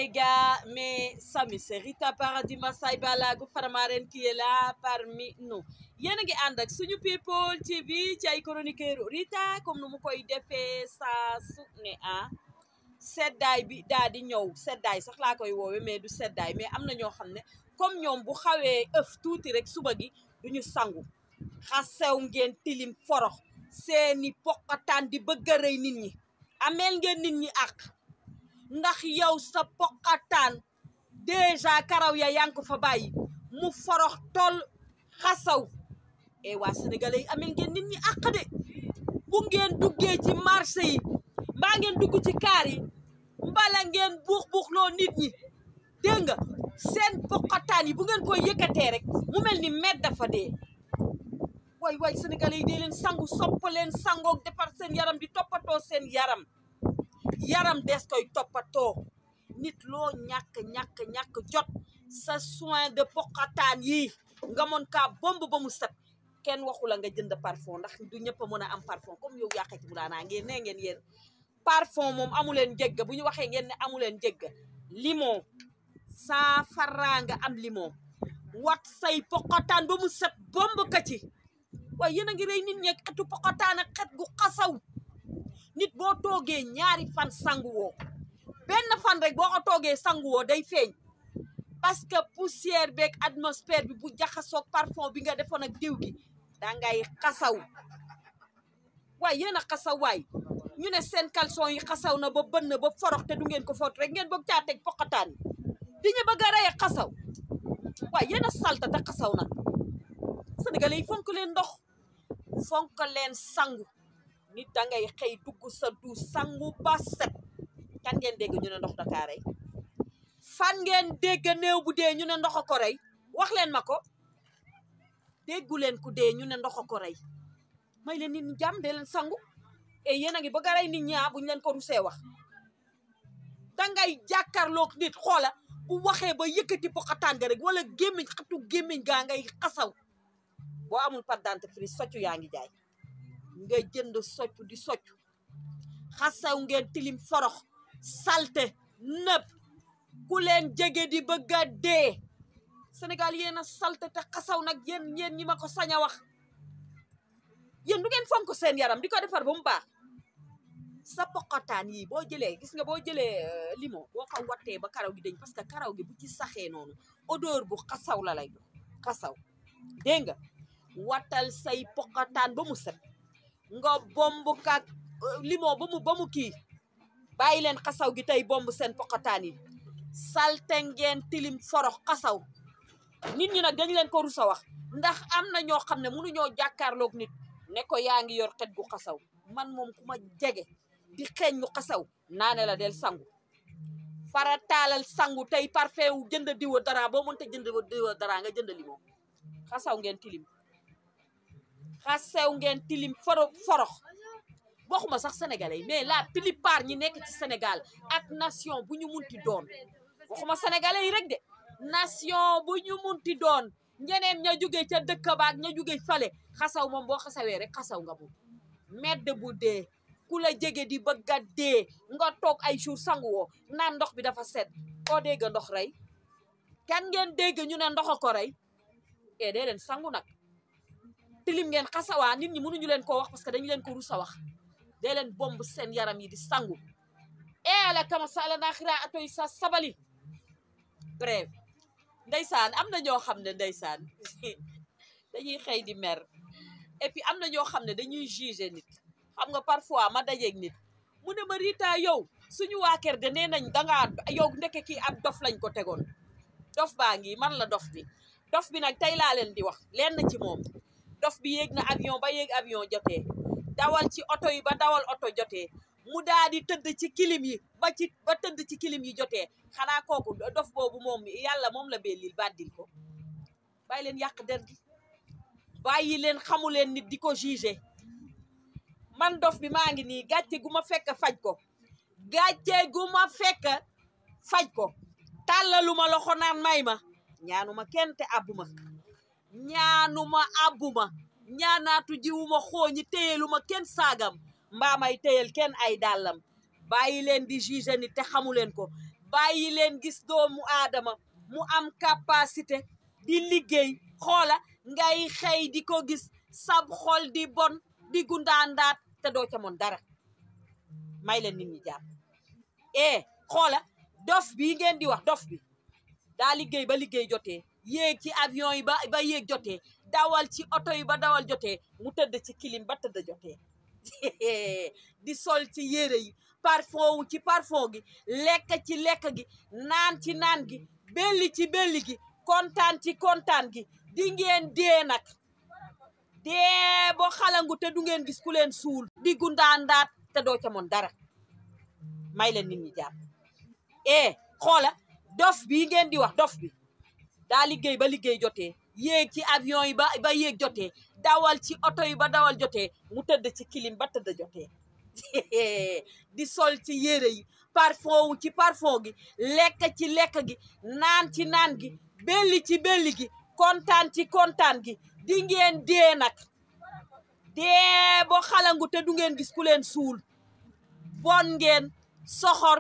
les gars, mes amis, c'est Rita paradis Massaï Balago Faramaren qui est là parmi nous. Yéen a ngi ànd ak suñu people ci bi ci ay chroniqueur Rita comme nu mu koy defee saa su ne seddaay bi daal di ñëw seddaay sax laa koy woowe mais du seddaay mais am na ñoo xam ne comme ñoom bu xawee ëf tuuti rek suba gi duñu sangu xasew ngeen tilim forox seeni pokataan di bëgg a rëy nit ñi ameel ngeen nit ñi ak ndax yow sa pokataan déjà karaw ya yaa ngi ko fa bàyyi mu forox tol xasaw e waa sénégalais yi ameel ngeen nit ñi ak de bu ngeen duggee ci marché yi mbaa ngeen dugg ci kaar yi mbala ngeen buux loo nit ñi dégg nga seen pokataan yi bu ngeen koy yëkkatee rek mu mel ni med dafa dee waay sénégalais yi dee leen sangu sopp leen sangoog defar seen yaram di toppatoo seen yaram des koy toppatoo nit loo ñàkk jot sa soin de pokataan yi nga mën kaa bomb ba mu set kenn waxu la nga jënd parfum ndax du ñëpp a mën a am parfum comme yow yàqati bu daanaa ngeen nee ngeen yéen parfum moom amuleen jégga bu ñu waxee ngeen ne amuleen jégga limon saafara nga am limon wat say pokataan ba mu set bomb ka ci waaye yéen a ngi rey nit ñi xetu pokataan ak xet gu xasaw nit boo toogee ñaari fan sanguwoo benn fan rek boo ko toogee sanguwoo day feeñ parce que poussière beeg atmosphère bi bu jaxasoog parfum bi nga defoon ak diw gi dangay xasaw waaye yéen a xasaw waay ñu ne seen caleçon yi xasaw na ba bënn ba forox te du ngeen ko foot rek ngeen bëgg caa teg pokataan yi di ñu bëgg a rey xasaw waaye yéen a salta te xasaw nag sénégalais yi fonk leen ndox fonk leen sangu nit dangay xëy dugg sa du sangu ba set kan ngeen dégg ñu ne ndox Dakar rey fan ngeen dégg néew bu dee ñu ne ndox a ko rey wax leen ma ko déggu leen ku dee ñu ne ndox a ko rey may leen nit ñi jàmm dee leen sangu et yéen a ngi bëgg a rey nit ñi buñ leen ko rusee wax dangay jàkkaarloog nit xoola bu waxee ba yëkkati pokataan ga rek wala gémmiñ xatu gémmiñ gaa ngay xasaw boo amul pâte dentifrice soccu yaa ngi jaay nga jënd soccu di soccu xasaw ngeen tilim forox salte nëb ku leen jege di bëgg a dee Sénégal yéen a salte te xasaw nag yéen ñi ma ko sañ a wax yéen du ngeen fonk seen yaram di ko defar ba mu baax sa pokataan yi boo jëlee gis nga boo jëlee limon boo ko wattee ba karaw gi dañ parce que karaw gi bu ci saxee noonu odeur bu xasaw la lay jox xasaw dégg nga wattal say pokataan ba mu set nga bomb ka limon ba mu kii bàyyi leen xasaw gi tey bomb seen pokataan yi salte ngeen tilim forox xasaw nit ñi nag dañ leen ko rusa wax ndax am na ñoo xam ne mënuñoo jàkkaarloog nit ne ko yaa ngi yor xet gu xasaw man moom ku ma jege di xeeñ lu xasaw naane la del sangu farataalal sangu tey parfait wu jënd diwa dara boo mënta jënd diwa dara nga jënd limon xasaw ngeen tilim forox waxuma sax sénégalais mais la plupart ñi nekk ci Sénégal ak nation bu ñu munti doon waxuma sénégalais yi rek de nation bu ñu munti doon ñeneen ña jóge ca dëkk baak ña jóge fale xasaw moom boo xasawee rek xasaw nga moom medd bu dee ku la jege di bëgg a dee nga toog ay jour sangu woo naan ndox bi dafa sedd koo dégg ndox rey kan ngeen dégg ñu ne ndox a ko rey dee leen sangu nag tilim ngeen xasawaa nit ñi mënuñu leen koo wax parce que dañu leen ko rusa wax dee leen bomb seen yaram yi di sangu la kama sala naxira atoy sa sabali bref ndeysaan am na ñoo xam ne ndeysaan dañuy xëy di mer et puis am na ñoo xam ne dañuy juger nit xam nga parfois ma dajeeg nit mu ne ma Rita yow suñu waa kër de nee nañ dangaa yow ndeke kii ab dof lañ ko tegoon dof baa ngi man la dof bi nag tey laa leen di wax leen na ci moom dof bi yéeg na avion ba yéeg avion jotee dawal ci oto yi ba dawal oto jotee mu daal di tëdd ci kilim yi ba tëdd ci kilim yi jotee xanaa kooku dof boobu moom yàlla moom la bellil baddil ko bàyyi leen yàq der gi bàyyi leen xamu leen nit di ko juger man dof bi maa ngi nii gàcce gu ma fekk faj ko tàllaluma loxo naan may ma ñaanuma kenn te abbuma ñaanaatu jiwuma xooñi téyeluma kenn saagam mbaa may téyel kenn ay dàllam bàyyi leen di juger nit te xamu leen ko bàyyi leen gis doomu aadama mu am capacité di liggéey xoola ngay xëy di ko gis sab xol di bon di gundaandaat te doo ca moon dara may leen nit ñi jàmm xoola dof bi ngeen di wax dof bi daa liggéey ba liggéey jotee yéeg ci avion yi ba yéeg jotee dawal ci oto yi ba dawal jotee mu tëdd ci kilim ba tëdd jotee di sol ci yére yi parfum wu ci parfum gi lekk ci lekk gi naan ci naan gi belli ci belli gi kontaan ci kontaan gi di ngeen dee nag dee boo xalangu te du ngeen gis ku leen suul di gundaandaat te doo ca moon dara may leen nit ñi jàmm xoola dof bi ngeen di wax dof bi daa liggéey ba liggéey jotee yéeg ci avion yi ba yéeg jotee dawal ci oto yi ba dawal jotee mu tëdd ci kilim ba tëdd jotee di sol ci yére yi parfum wu ci parfum gi lekk ci lekk gi naan ci naan gi belli ci belli gi kontaan ci kontaan gi di ngeen dee nag dee boo xalangu te du ngeen gis ku leen suul bon ngeen soxor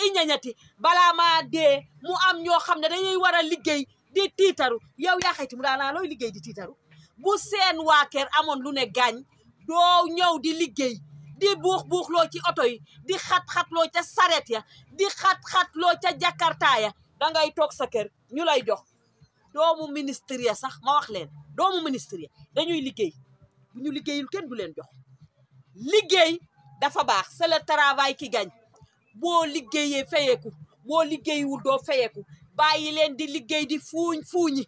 iñañati balaa maa dee mu am ñoo xam ne dañuy war a liggéey di tiitaru yow yaa xayti mu daanaa looy liggéey di tiitaru bu seen waa kër amoon lu ne gaañ doo ñëw di liggéey di buux loo ci oto yi di xat-xat loo ca saret ya di xat-xat loo ca jakarta ya dangay toog sa kër ñu lay jox doomu ministre ya sax ma wax leen doomu ministre ya dañuy liggéey bu ñu liggéeyul kenn du leen jox liggéey dafa baax c'est le travail qui gagne boo liggéeyee fayeeku boo liggéeyiwul doo fayeeku bàyyi leen di liggéey di fuuñi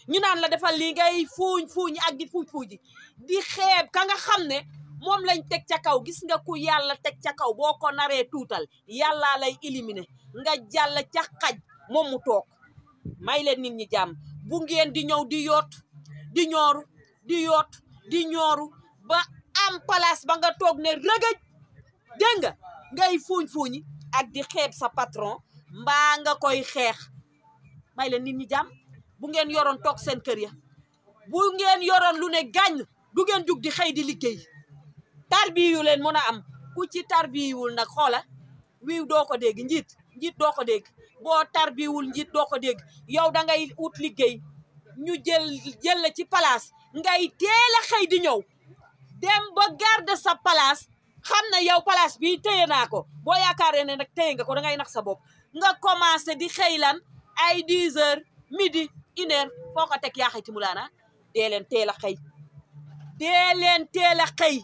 ñu naan la defal li ngay fuuñi ak di fuuñi di xeeb ka nga xam ne moom lañ teg ca kaw gis nga ku yàlla teg ca kaw boo ko naree tuutal yàllaa lay éliminer nga jàll ca xaj moom mu toog may leen nit ñi jàmm bu ngeen di ñëw di yoot di ñooru ba am place ba nga toog ne rëgëj dégg nga ngay fuuñi ak di xeeb sa patron mbaa nga koy xeex may leen nit ñi jàmm bu ngeen yoroon toog seen kër ya bu ngeen yoroon lu ne gàññ du ngeen jug di xëy di liggéey tarbiyu leen mën a am ku ci tarbiyuwul nag xoola wiiw doo ko dégg njiit doo ko dégg boo tarbiwul njiit doo ko dégg yow da ngay ut liggéey ñu jël la ci place ngay teel a xëy di ñëw dem ba garde sa place xam na yow place bi téye naa ko boo yaakaaree ne nag téye nga ko da ngay nax sa bopp nga commencé di xëy lan ay 10 heures midi 1 heure foo ko teg yaa xayti mu laana dee leen teel a xëy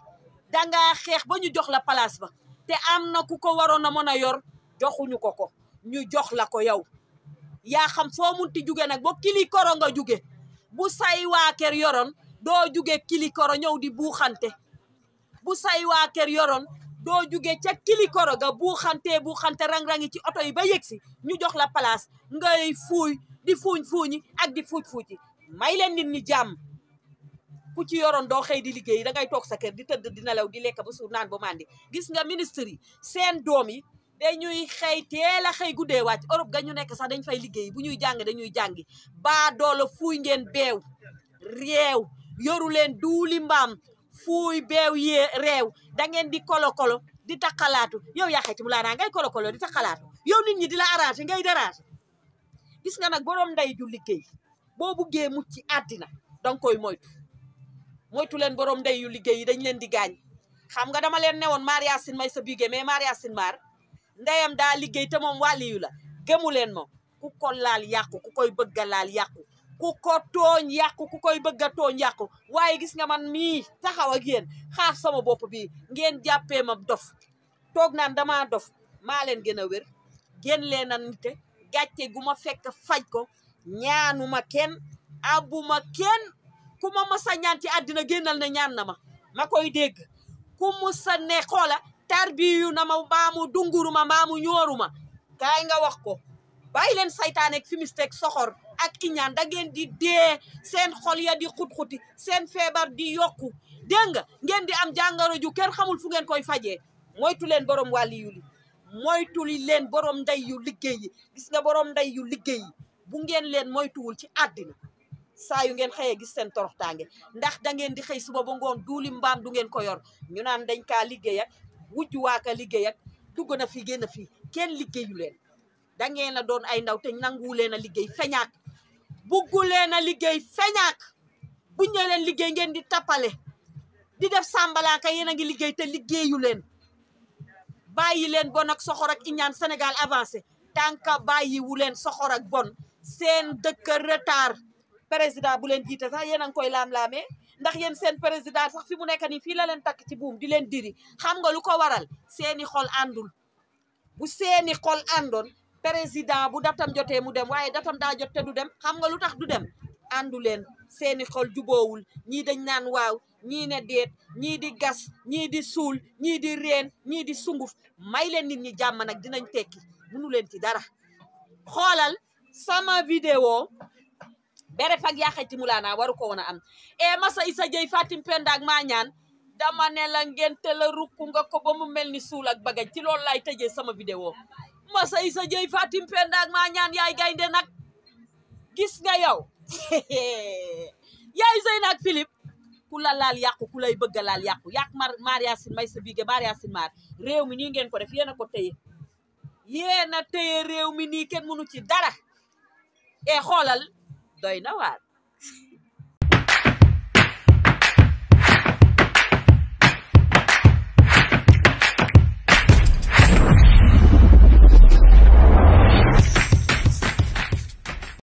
dangaa xeex ba ñu jox la place ba te am na ku ko waroon a mën a yor joxuñu ko ñu jox la ko yow yaa xam foo munti juge nag ba kilikoro nga juge bu say waa kër yoroon doo juge kilikoro ñëw di buuxante bu say waa kër yoroon doo juge ca kilikoro ga buuxante rang-rangi ci oto yi ba yegsi ñu jox la place ngay di fuuñi ak di fuuci may leen nit ñi jàmm ku ci yoroon doo xëy di liggéey dangay toog sa kër di tëdd di nelaw di lekk ba suur naan ba mandi gis nga ministre yi seen doom yi dañuy xëy teel a xëy guddee wàcc Europe ga ñu nekk sax dañ fay liggéey bu ñuy jàng dañuy jàngi baa doole fuuy ngeen beew réew yoru leen duuli mbaam fuuy beew réew da ngeen di kolo di takkalaatu yow yaa xayti mu laa naa ngay kolo di takkalaatu yow nit ñi di la arrangé ngay déranger gis nga nag boroom ndey ju liggéey boo buggee mucc ci àddina danga koy moytu leen boroom ndey yu liggéey yi dañ leen di gaañ xam nga dama leen newoon Maria Sin may sa bigé mais Maria Sin maar ndeyam daa liggéey te moom wàlliyu la gëmu leen moom ku ko laal yàqu ku koy bëgg a laal yàqu ku ko tooñ yàqu ku koy bëgg a tooñ yàqu waaye gis nga man mii taxaw ak yéen xaaf sama bopp bii ngeen jàppee ma dof toog naan dama dof maa leen gën a wér gën leen a nite gàcce gu ma fekk faj ko ñaanuma kenn abuma kenn ku ma masa ñaan ci àddina génnal ne ñaan na ma koy dégg ku musa ne xoola tarbiyu na ma maamu dunguruma maamu ñooruma kaay nga wax ko bàyyi leen saytaane ak fimisteek soxor ak iñaan da ngeen di dee seen xol ya di xut-xuti seen feebar di yokku dégg nga ngeen di am jàngoro ju kenn xamul fu ngeen koy fajee moytu leen borom wàlli yu li moytu leen borom ndey yu liggéey yi gis nga borom ndey yu liggéey yi bu ngeen leen moytuwul ci àddina saa yu ngeen xëyee gis seen toroxtaange ndax da ngeen di xëy suba ba ngoon duuli mbaam du ngeen ko yor ñu naan dañ kaa liggéey ak wujju waa ka liggéey ak dugg na fi génn fi kenn liggéeyu leen da ngeen a doon ay ndaw te nanguwu leen a liggéey feñaak buggu leen a liggéey feñaak bu ñu leen liggéey ngeen di tappale di def sàmbalaaka yéen a ngi liggéey te liggéeyu leen bàyyi leen bon ak soxor ak iñaan Sénégal avancé tànka bàyyiwu leen soxor ak bon seen dëkk retard président bu leen jiite sax yéen a ngi koy laam-laamee ndax yéen seen président sax fi mu nekk nii fii la leen takk ci buum di leen diri xam nga lu ko waral seeni xol àndul bu seeni xol àndoon président bu datam jotee mu dem waaye datam daa jot te du dem xam nga lu tax du dem àndu leen seeni xol juboowul ñii dañ naan waaw ñii ne déet ñii di gas ñii di suul ñii di reen ñii di sunguf may leen nit ñi jàmm nag dinañ tekki munu leen ci dara xoolal sama vidéo bere fag yaaxayti mulaana waru ko woon a am e masa isa jëy fatim pendaak maa ñaan dama ne la ngente la rukku nga ko ba mu mel ni suul ak bagaj ci loolu laay tëjee sama vidéo masa isa jëy fatim pendaak maa ñaan yaay gaynde nag gis nga yow yaay sëy naak Philippe ku la laal yàqu ku lay bëgg a laal yàqu yàq Maria Sin may sa bige Maria Sin maar réew mi nii ngeen ko def yéen a ko téye yéen a téye réew mi nii kenn mënu ci dara e xoolal doy na waar